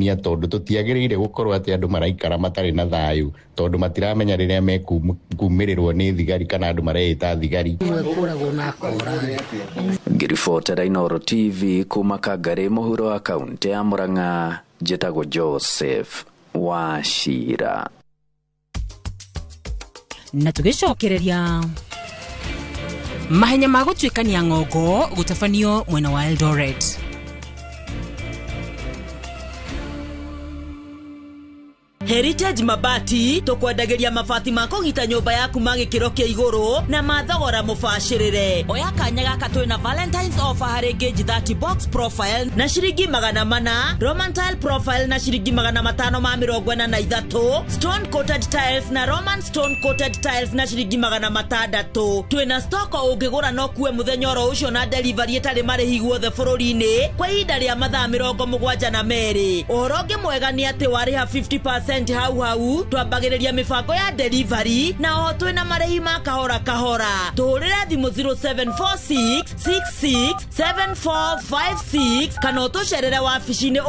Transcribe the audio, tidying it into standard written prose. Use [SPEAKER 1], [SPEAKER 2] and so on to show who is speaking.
[SPEAKER 1] Kwĩyumia tondũ tũtiagĩrĩire gũkorwo atĩ andũ maraikara matarĩ na thayũ tondũ matiramenya rĩrĩa mekumĩrĩrwo nĩ thigari kana andũ mareĩta thigari.
[SPEAKER 2] Ngĩribotera Inooro TV kuma Kangari mũhuro wa kaunti ya Murang'a, njĩtagwo Joseph Wachira.
[SPEAKER 3] Na tũgĩcokereria mahenya ma gũtuĩkania ng'ongo gũtabanio mwena wa Eldoret.
[SPEAKER 4] Heritage Mabati tukwendagĩria mabati ma kũgita nyũmba yaku ma gĩkĩro kĩa igũrũ na ma thogora mũbacĩrĩre. Oya kanya gaka twĩna Valentine's offer harĩ gauge 30 box profile na ciringi 400, Roman tile profile na ciringi 543, stone coated tiles na Roman stone coated tiles na ciringi 600. Twĩna stock ũngĩgũra no kuwe mũthenya oro ũcio na delivery ĩtarĩ marĩhi guothe bũrũri-inĩ kwa ihinda rĩa mathaa 72. Ũhoro ũngĩ mwega nĩ atĩ warĩha 50% hau hau twambagĩrĩria mĩbango ya delivery na oho twĩna marĩhi ma kahora kahora. Tũhũrĩre thimũ 0746 66 7456 kana ũtũcerere wabici-inĩ.